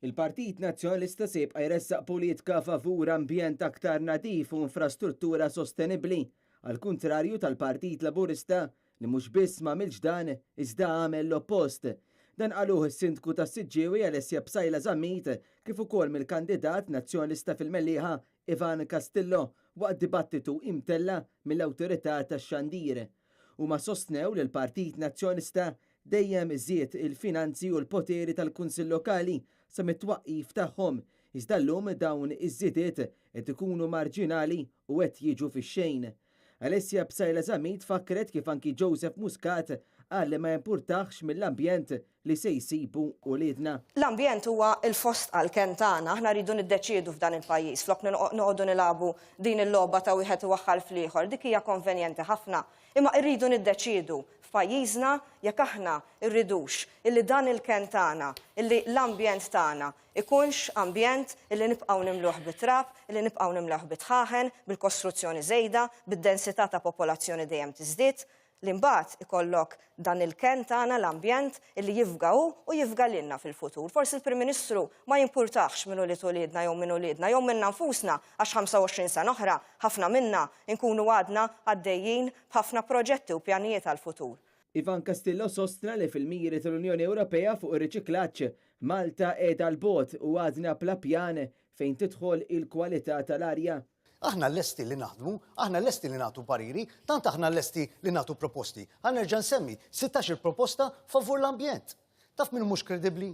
Il-Partit Nazzjonalista se jibqa' jressaq politika favur ambjent aktar nadif u infrastruttura sostenibbli, għall-kuntrarju tal-Partit Laburista li mhux biss m'għamilx dan iżda għamel l-oppost. Dan qaluh is-Sindku tas-Siġġiewi Alessia Psaila Zammit kif ukoll mill-kandidat Nazzjonalista fil-Mellieħa Ivan Castillo waqt dibattitu imtella' mill-Awtorità tax-Xandir. Huma sostnew li l-Partit Nazzjonalista dejjem żied il-finanzi u l-poteri tal-Kunsill Lokali sa mit-twaqqif tagħhom, iżda llum dawn iż-żidiet qed ikunu marġinali u qed jiġu fix-xejn. Alessia Psaila Zammit fakkret kif anki Joseph Muscat qal li ma jimpurtahx mill-ambjent li se jsibu uliedna. L-ambjent huwa l-fosdqa, l-kenn tagħna, aħna rridu niddeċiedu f'dan il-pajjiż flok noqogħdu nilagħbu din il-logħba ta' wieħed iwaħħal fl-ieħor, dik hija konvenjenti ħafna. Imma rridu niddeċiedu f'pajjiżna jekk aħna rridux illi dan il-kenn tagħna, illi l-ambjent tagħna ikunx ambjent illi nibqgħu nimluh bit-trab, illi nibqgħu nimlewh bit-dħaħen, bil-kostruzzjoni żejda, bid-densità ta' popolazzjoni dejjem tiżdied, li mbagħad ikollok dan il-kenn tagħna, l-ambjent, illi jifga hu u jifga lilna fil-futur. Forsi l-Prim Ministru ma jimpurtahx minn ulied uliedna jew minn uliedna jew minna nfusna għax 25 sena oħra ħafna minna nkunu għadna għaddejjin b'ħafna proġetti u pjanijiet għall-futur. Ivan Castillo sostna li fil-miri tal-Unjoni Ewropea fuq ir-riċiklaġġ, Malta qiegħda 'l bogħod u għadna bla pjan fejn tidħol il-kwalità tal-arja. Aħna lesti li naħdmu, aħna lesti li nagħtu pariri, tant aħna lesti li nagħtu proposti. Ħa nerġa' nsemmi, 16-il proposta favur l-ambjent. Taf min mhux kredibbli?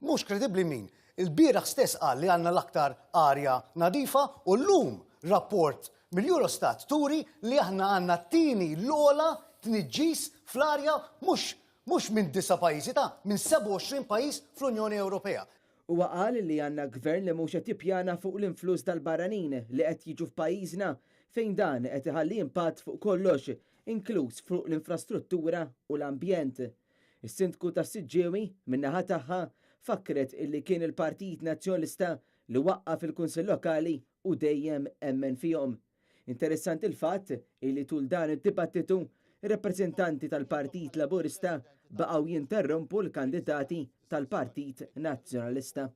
Mhux kredibbli min? Il-bieraħ stess qal li għandna l-aktar arja nadifa u llum rapport mill-Eurostat turi li aħna għandna t-tieni l-ogħla tniġġis fl-arja mhux mhux minn disa' pajjiżi ta' minn 27 pajjiż fl-Unjoni Ewropea. Huwa qal li għandna Gvern li mhux qed jippjana fuq l-influss tal-barranin li qed jiġu f'pajjiżna fejn dan qed iħalli impatt fuq kollox, inkluż fuq l-infrastruttura u l-ambjent. Is-Sindku tas-Siġġiewi, min-naħa tagħha, fakkret illi kien il-Partit Nazzjonalista li waqqaf il-Kunsill Lokali u dejjem emmen fihom. Interessanti l-fatt illi tul dan id-dibattitu, ir-rappreżentanti tal-Partit Laburista baqgħu jinterrompu l-kandidati tal-Partit Nazzjonalista.